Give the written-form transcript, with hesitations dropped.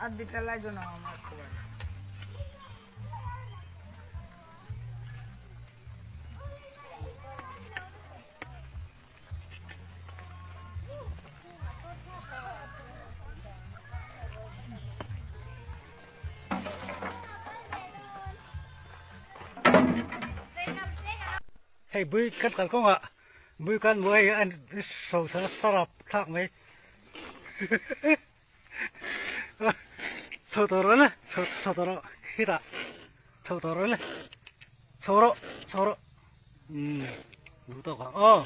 আর দিতে লাগবে না আমার খবর। Hei bui kan kal kawngah bui kan hmu a hei an hrosa nasa rap thlak mai chho tawh rawh le chho chho tawh rawh khitah chho tawh rawh le chho rawh chho rawh umm duh tawk ang aw.